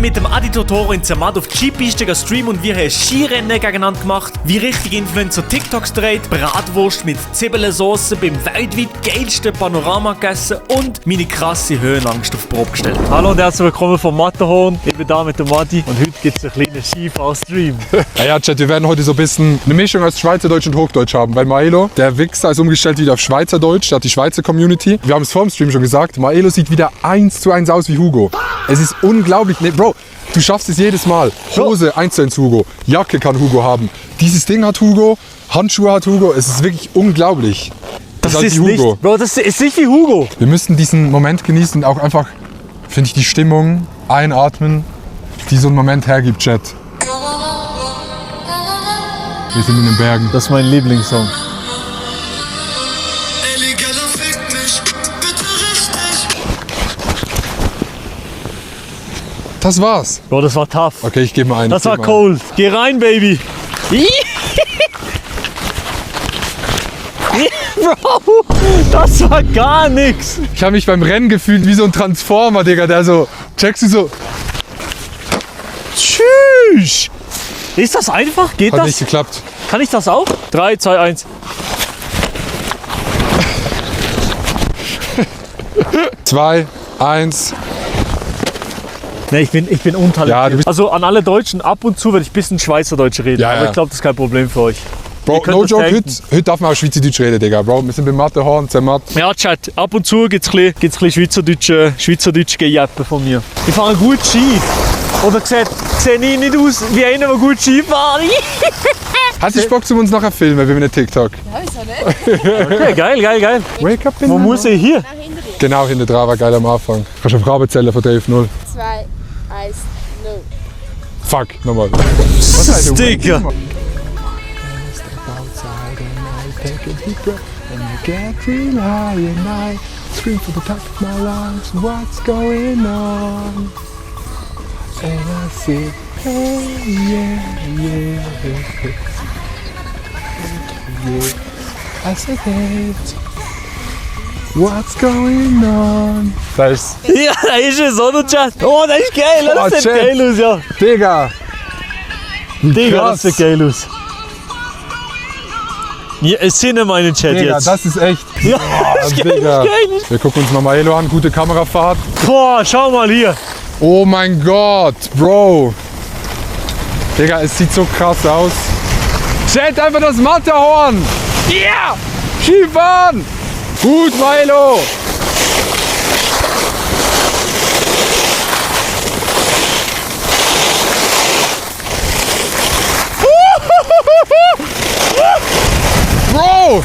mit dem Adi Totoro in Zermatt auf die Skipiste streamen und wir haben Skirennen gegeneinander gemacht, wie richtige Influencer TikToks dreht, Bratwurst mit Zwiebelsauce beim weltweit geilsten Panorama gegessen und meine krasse Höhenangst auf die Probe gestellt. Hallo und herzlich willkommen vom Matterhorn. Ich bin da mit dem Adi und heute gibt es einen kleinen Skifahr-Stream. Ja, Chat, wir werden heute so ein bisschen eine Mischung aus Schweizerdeutsch und Hochdeutsch haben, weil Maelo, der Wichser, ist umgestellt wieder auf Schweizerdeutsch, der hat die Schweizer Community. Wir haben es vor dem Stream schon gesagt, Maelo sieht wieder 1:1 aus wie Hugo. Es ist unglaublich. Nee, Bro, du schaffst es jedes Mal. Hose 1:1 Hugo, Jacke kann Hugo haben. Dieses Ding hat Hugo, Handschuhe hat Hugo. Es ist wirklich unglaublich. Das halt ist wie Hugo. nicht, Bro, das ist nicht wie Hugo. Wir müssen diesen Moment genießen und auch einfach, finde ich, die Stimmung einatmen, die so ein Moment hergibt, Chat. Wir sind in den Bergen. Das ist mein Lieblingssong. Das war's. Bro, das war tough. Okay, ich gebe mal einen. Das war cold. Geh rein, Baby. Bro, das war gar nichts. Ich habe mich beim Rennen gefühlt wie so ein Transformer, Digga, der so, checkst du so. Tschüss. Ist das einfach? Geht Hat das? nicht geklappt. Kann ich das auch? 3, 2, 1. 2, 1. Ne, ich bin untalentiert. Ja, du bist- Also an alle Deutschen, ab und zu werde ich ein bisschen Schweizerdeutsch reden. Ja, aber ja. ich glaube, das ist kein Problem für euch. Bro, könnt no das joke, denken. heute darf man auch Schweizerdeutsch reden, Digga. Bro, wir sind beim Matterhorn, Zermatt. Ja, Chat, ab und zu gibt es ein bisschen Schweizerdeutsch Gejappe von mir. Ich fahre gut Ski. Oder sehe ich nicht aus wie einer, der gut Ski fährt? Hast du Bock, zu uns nachher filmen, wie wir einen TikTok? Ja, wieso nicht? Okay, geil. Wake up Wo muss ich hier? Nach hinter dir. Genau, hinter dran war geil am Anfang. Kannst du auf Rabe zählen von 11-0. 2, 1, 0. Fuck, nochmal. Digga. What's going on? Da ist, Ja, da ist es, oder Chat? Oh, das ist geil, Oh, das sieht Chat. geil aus, ja. Digga. Digga, krass. das sieht geil aus. Ja, es sind in meinen Chat Digga, jetzt. das ist echt. Ja, das ist geil, Digga. das ist geil. Wir gucken uns mal Maelo an, gute Kamerafahrt. Boah, schau mal hier. Oh mein Gott, Bro. Digga, es sieht so krass aus. Chat einfach das Matterhorn. Yeah! Skifahren! Gut, Maelo! Bro!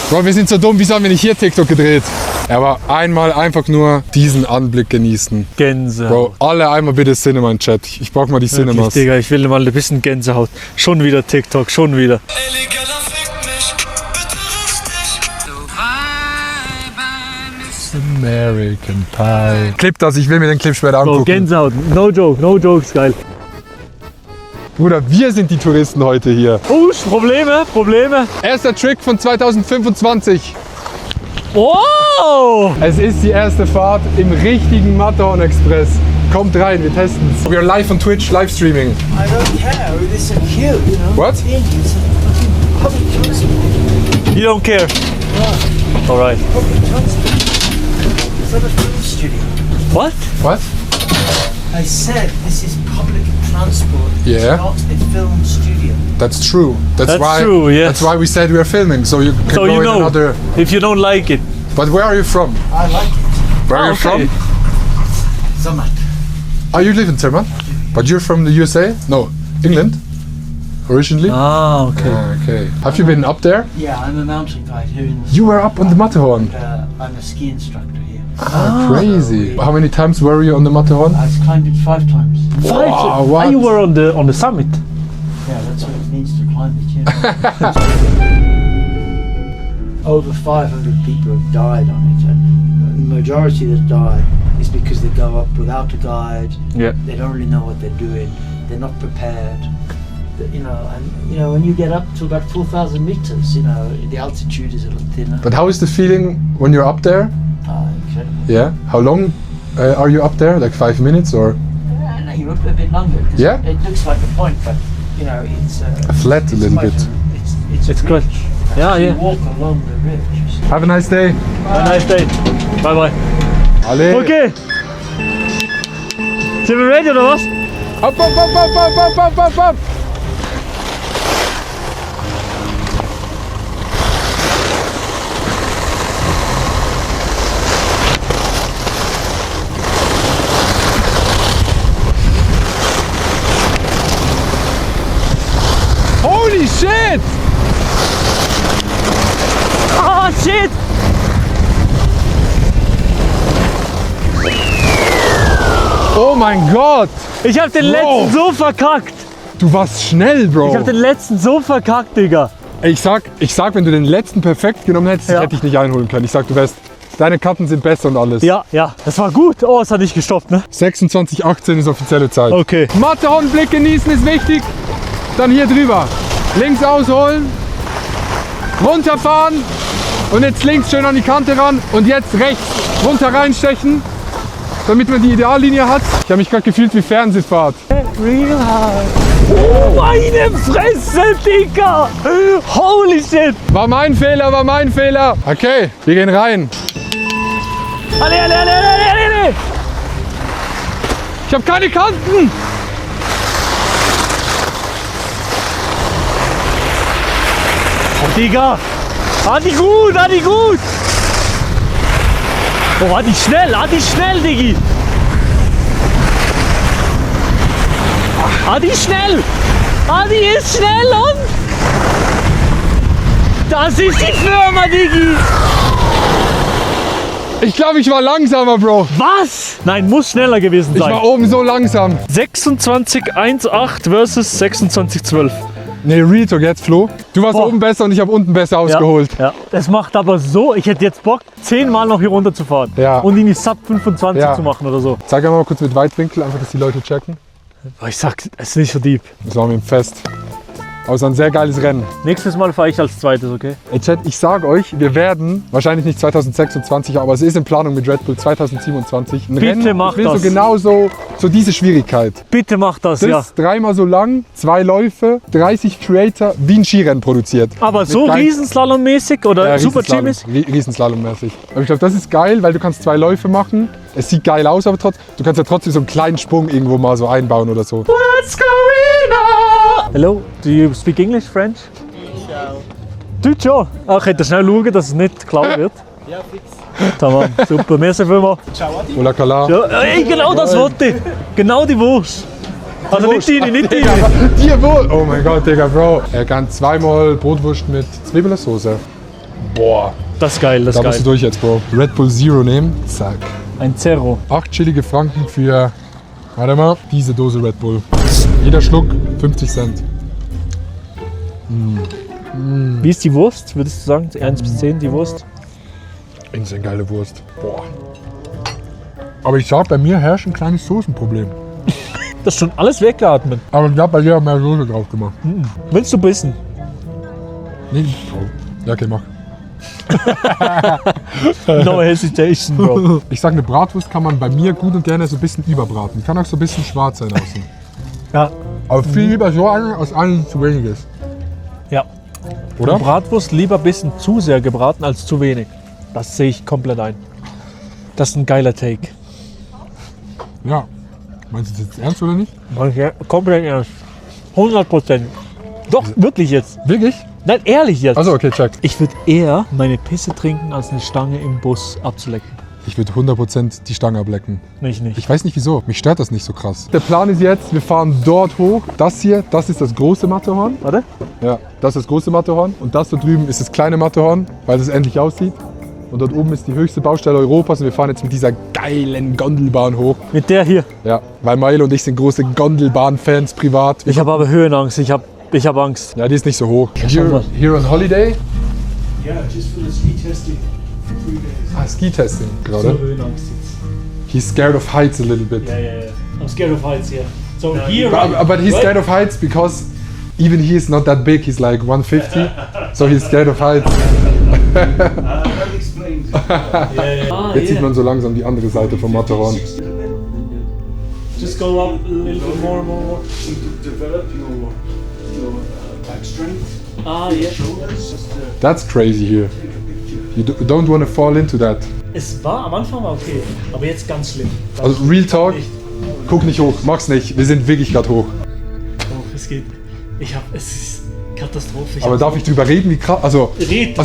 Bro, wir sind so dumm, wieso haben wir nicht hier TikTok gedreht? Aber einmal einfach nur diesen Anblick genießen. Gänsehaut. Bro, alle einmal bitte Cinema in Chat. Ich brauch mal die Wirklich, Cinemas. Digga, ich will mal ein bisschen Gänsehaut. Schon wieder TikTok, schon wieder. American Pie. Clip das, ich will mir den Clip später Bro, angucken. Gänsehaut. No joke, ist geil. Bruder, wir sind die Touristen heute hier. Oh, Probleme. Erster Trick von 2025. Oh! Es ist die erste Fahrt im richtigen Matterhorn Express. Kommt rein, wir testen es. We are live on Twitch, Livestreaming. I don't care. They're so cute, you know. What? Indians are fucking public transport. You don't care? Alright. Public transport. It's not a film studio. What? What? I said this is public transport. Yeah. It's not a film studio. That's true. That's true, yes. That's why we said we are filming, so you can So go you in know, another. if you don't like it. But where are you from? I like it. Where are you okay. from? Zermatt. Oh, you live in Zermatt? But you're from the USA? No, England? Originally? Ah, okay. Ah, okay. Have you been up there? Yeah, I'm a mountain guide here in. You were up on the Matterhorn. I'm a ski instructor here. Ah, crazy. How many times were you on the Matterhorn? I've climbed it 5 times. Wow, what? Ah, you were on the summit. Yeah, that's what it means to climb it. Yeah. Over 500 people have died on it, and the majority that die is because they go up without a guide. Yeah. They don't really know what they're doing. They're not prepared. And when you get up to about 4,000 meters, the altitude is a little thinner. But how is the feeling when you're up there? Incredible. Yeah. How long Are you up there, like 5 minutes or? No, you're a bit longer. 'Cause Yeah? It looks like a point, but you know, it's Flat a it's little quite bit. It's a good. ridge. Yeah, You yeah. walk along the ridge. You see. Have a nice day. Have a nice day. Bye bye. Alle. Okay. Sind wir ready oder was? Up, up, up, up, up, up, up, up, up. Holy shit! Ah, shit! Oh mein Gott! Ich hab den letzten so verkackt. Du warst schnell, Bro. Ich hab den letzten so verkackt, Digga. Ey, ich sag, wenn du den letzten perfekt genommen hättest, Ja. hätte ich nicht einholen können. Ich sag, du wärst, deine Karten sind besser und alles. Ja, das war gut. Oh, es hat nicht gestoppt, ne? 26,18 ist offizielle Zeit. Okay. Matterhornblick genießen ist wichtig. Dann hier drüber. Links ausholen. Runterfahren. Und jetzt links schön an die Kante ran. Und jetzt rechts runter reinstechen. Damit man die Ideallinie hat. Ich habe mich gerade gefühlt wie Fernsehfahrt. Real hard. Oh, meine Fresse, Digga. Holy shit. War mein Fehler, war mein Fehler. Okay, wir gehen rein. Alle, alle, alle, alle, alle, alle. Ich habe keine Kanten. Digga. Adi gut, Adi gut. Oh, Adi schnell, Diggi. Adi schnell. Adi ist schnell und... Das ist die Firma, Diggi. Ich glaube, ich war langsamer, Bro. Was? Nein, muss schneller gewesen Ich sein. war oben so langsam. 26,18 versus 26,12. Nee, Real Talk jetzt, Flo. Du warst Boah. oben besser und ich habe unten besser ausgeholt. Ja. Das macht aber so, ich hätte jetzt Bock, 10 Mal noch hier runter zu fahren. Ja. Und in die Sub 25 Ja. zu machen oder so. Zeig einmal kurz mit Weitwinkel, einfach, dass die Leute checken. Aber ich sag, es ist nicht so deep. Das machen wir im Fest. Aber es ist ein sehr geiles Rennen. Nächstes Mal fahre ich als zweites, okay? Ey Chat, ich sage euch, wir werden, wahrscheinlich nicht 2026, aber es ist in Planung mit Red Bull 2027. Ein Bitte Rennen, mach ich will das. so genauso so diese Schwierigkeit. Bitte mach das, Das ja. ist 3-mal so lang, 2 Läufe, 30 Creator, wie ein Skirennen produziert. Aber so Mit Riesenslalom-mäßig oder Super G-mäßig? Riesenslalom-mäßig. Aber ich glaube, das ist geil, weil du kannst 2 Läufe machen. Es sieht geil aus, aber du kannst ja trotzdem so einen kleinen Sprung irgendwo mal so einbauen oder so. What's going on? Hello, do you speak English, French? Deutsch schon. Ich hätte schnell schauen, dass es nicht klar wird. Ja, fix. Tamam, super, merci vielmals. Ola Kala. Ja, ey, genau das wollte ich. Genau die Wurst. Also nicht deine, nicht Digga, deine. dir wohl! Oh mein Gott, Digga, Bro. Er kann 2-mal Brotwurst mit Zwiebelsoße. Boah. Das ist geil, das Da ist musst du geil. durch jetzt, Bro. Red Bull Zero nehmen. Zack. Ein Zero. 8 chillige Franken für, warte mal, diese Dose Red Bull. Jeder Schluck 50 Cent. Wie ist die Wurst, würdest du sagen? 1 bis 10 die Wurst? Insane geile Wurst. Boah. Aber ich sag, bei mir herrscht ein kleines Soßenproblem. Das ist schon alles weggeatmet. Aber ich hab bei dir auch mehr Soße drauf gemacht. Willst du bissen? Nee, Bro. Ja, okay, mach. No hesitation, Bro. Ich sag, eine Bratwurst kann man bei mir gut und gerne so ein bisschen überbraten. Kann auch so ein bisschen schwarz sein außen. Ja. Aber viel lieber so eine, als eine, die zu wenig ist. Ja. Oder? Bratwurst lieber ein bisschen zu sehr gebraten als zu wenig. Das sehe ich komplett ein. Das ist ein geiler Take. Ja. Meinst du das jetzt ernst oder nicht? Komplett ernst. 100%. Doch, wirklich jetzt. Wirklich? Nein, ehrlich jetzt. Also okay, check. Ich würde eher meine Pisse trinken, als eine Stange im Bus abzulecken. Ich würde 100% die Stange ablecken. Nicht. Ich weiß nicht wieso. Mich stört das nicht so krass. Der Plan ist jetzt, wir fahren dort hoch. Das hier, das ist das große Matterhorn. Warte. Ja, das ist das große Matterhorn. Und das da drüben ist das kleine Matterhorn, weil es endlich aussieht. Und dort oben ist die höchste Baustelle Europas. Und wir fahren jetzt mit dieser geilen Gondelbahn hoch. Mit der hier. Ja, weil Mailo und ich sind große Gondelbahn-Fans privat. Ich habe aber Höhenangst. Ich hab Angst. Ja, die ist nicht so hoch. mal. Here on holiday? Yeah, just for the ski testing. 3 days. Ah, Ski-Testing gerade. Höhenangst jetzt. He's scared of heights a little bit. Yeah. I'm scared of heights, yeah. So here, But he's scared of heights because even he is not that big. He's like 150. So he's scared of heights. That explains Jetzt sieht man so langsam die andere Seite vom Matterhorn. Just go up a little bit more and more. To develop your back strength, Ah, yeah. shoulders. That's crazy here. You don't want to fall into that. Es war am Anfang war okay, aber jetzt ganz schlimm. Also Real Talk, guck nicht hoch, mach's nicht. Wir sind wirklich gerade hoch. Oh, es geht. Es ist Katastrophe. Aber darf ich drüber reden, wie krass? Also Red.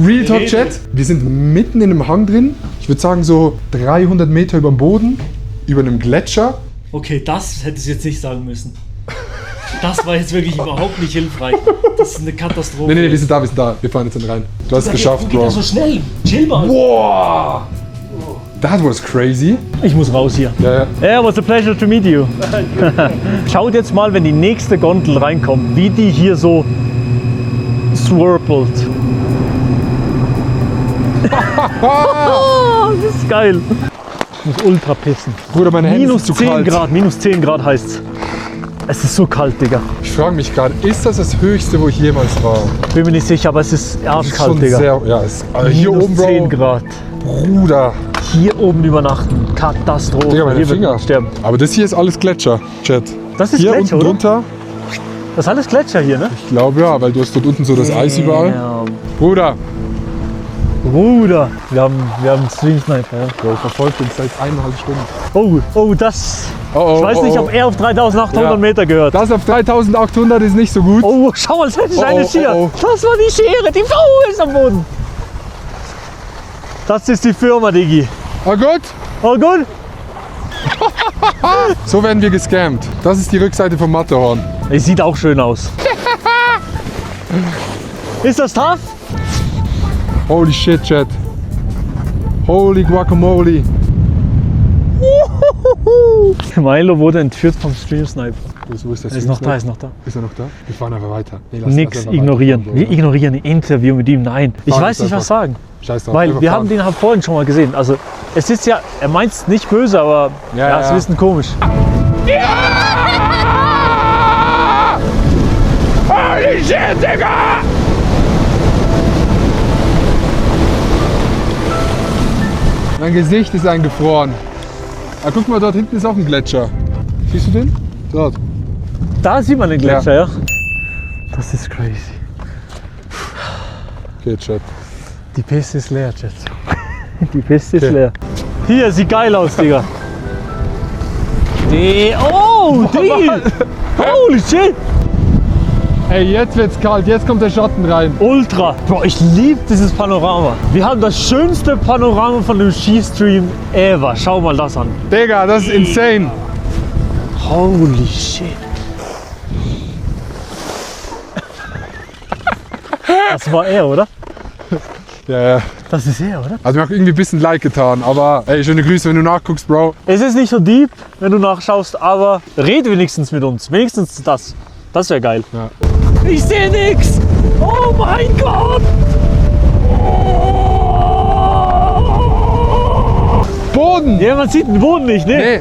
Real Talk Chat, wir sind mitten in einem Hang drin. Ich würde sagen so 300 Meter über dem Boden, über einem Gletscher. Okay, das hättest du jetzt nicht sagen müssen. Das war jetzt wirklich überhaupt nicht hilfreich. Das ist eine Katastrophe. Nee, wir sind da. Wir fahren jetzt rein. Du hast es geschafft, Wo geht Bro. das so schnell? Chill mal. Wow! That was crazy. Ich muss raus hier. Ja. Yeah, it was a pleasure to meet you. Schaut jetzt mal, wenn die nächste Gondel reinkommt, wie die hier so swirpelt. Das ist geil. Ich muss ultra pissen. Bruder, meine Hände Minus sind zu 10 kalt. Grad, minus 10 Grad heißt's. Es ist so kalt, Digga. Ich frage mich gerade, ist das das Höchste, wo ich jemals war? Bin mir nicht sicher, aber es ist Das ist arschkalt, schon Digga. sehr, ja, also hier Minus oben, Bro. 10 Grad. Bruder. Hier oben übernachten. Katastrophe. Digga, meine hier wird Finger. man sterben. Aber das hier ist alles Gletscher, Chat. Das ist Hier Gletscher, unten oder? drunter, Das ist alles Gletscher hier, ne? ich glaube ja, weil du hast dort unten so das Eis überall. Ja. Bruder, Bruder, wir haben einen Stream Sniper. Ja. Bro, verfolgt uns seit 1,5 Stunden. Oh, das. Oh, Ich weiß nicht, ob er auf 3800 Ja. Meter gehört. Das auf 3800 ist nicht so gut. Oh, schau mal, das ist eine Schere. oh. Das war die Schere, die ist am Boden. Das ist die Firma, Digi. Oh gut, Oh gut. so werden wir gescammt. Das ist die Rückseite vom Matterhorn. Es sieht auch schön aus. Ist das tough? Holy shit, Chat. Holy guacamole. Milo wurde entführt vom Stream Sniper. Wo ist das? Er ist noch da, ist noch da. Ist er noch da? Wir fahren einfach weiter. Nee, lass Nix einfach ignorieren. weiterfahren, Wir Bro. ignorieren ein Interview mit ihm. Nein. Ich Fahren weiß jetzt nicht, was einfach. sagen. Scheiß drauf. Weil einfach wir fahren. haben den halt vorhin schon mal gesehen. Also es ist ja, er meint es nicht böse, aber Ja, es ist ja. ein bisschen komisch. Holy shit, Digga! Mein Gesicht ist eingefroren. Ah, guck mal, dort hinten ist auch ein Gletscher. Siehst du den? Dort. Da sieht man den Gletscher, ja. Das ist crazy. Okay, Chat. Die Piste ist leer, Chat. Die Piste ist Okay. leer. Hier, sieht geil aus, Digga. Oh, Digi! Holy shit! Ey, jetzt wird's kalt, jetzt kommt der Schatten rein. Ultra! Bro, ich liebe dieses Panorama. Wir haben das schönste Panorama von dem Skistream ever. Schau mal das an. Digga, das ist insane. Holy shit. Das war er, oder? Ja. Das ist er, oder? Also mir hat irgendwie ein bisschen leid getan, aber ey, schöne Grüße, wenn du nachguckst, Bro. Es ist nicht so deep, wenn du nachschaust, aber red wenigstens mit uns. Wenigstens das. Das wäre geil. Ja. Ich sehe nix! Oh mein Gott! Boden! Ja, man sieht den Boden nicht, ne?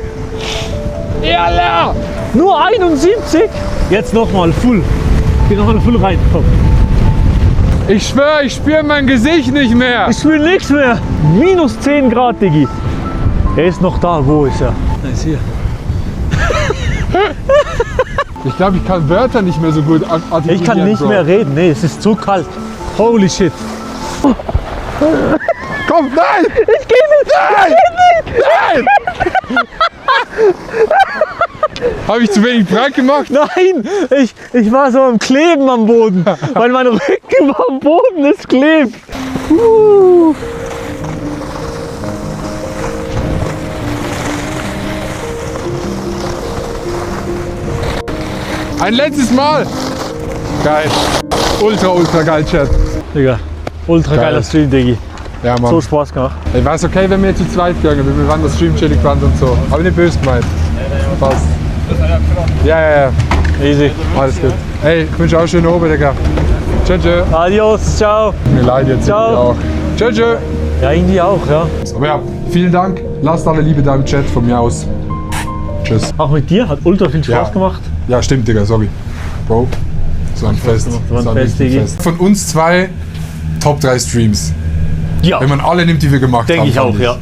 Nee. Ja, Nur 71! Jetzt nochmal full. Geh nochmal full rein. Komm. ich schwöre, ich spüre mein Gesicht nicht mehr. Ich spüre nichts mehr. Minus 10 Grad, Diggi. Er ist noch da. Wo ist er? Er ist hier. Ich glaube, ich kann Wörter nicht mehr so gut artikulieren. Ich kann nicht Bro. mehr reden. Nee, es ist zu kalt. Holy shit. Komm, nein! Ich geh nicht! Nein! Habe ich zu wenig breit gemacht? Nein! Ich war so am Kleben am Boden. Weil mein Rücken war am Boden, es klebt. Ein letztes Mal! Geil. Ultra geil, Chat. Digga, ultra Geil. geiler Stream, Diggi. Ja, Mann. So Spaß gemacht. Ey, war es okay, wenn wir jetzt zu zweit gegangen wir waren das Stream chillig fand und so. Aber nicht böse gemeint. Passt. Ja. Easy. Alles gut. Ey, ich wünsche auch schöne Oben, Digga. Tschö. Adios, ciao. Mir leid jetzt Ciao. irgendwie auch. Tschö. Ja, irgendwie auch, ja. Aber ja, vielen Dank. Lasst alle Liebe da im Chat von mir aus. Tschüss. Auch mit dir, hat ultra viel Spaß Ja. gemacht. Ja, stimmt, Digga, sorry. Bro, so ein Fest. gemacht, so ein So Fest, wirklich Diggi. Von uns zwei Top 3 Streams. Ja. Wenn man alle nimmt, die wir gemacht Denke haben. ich auch, fand ja.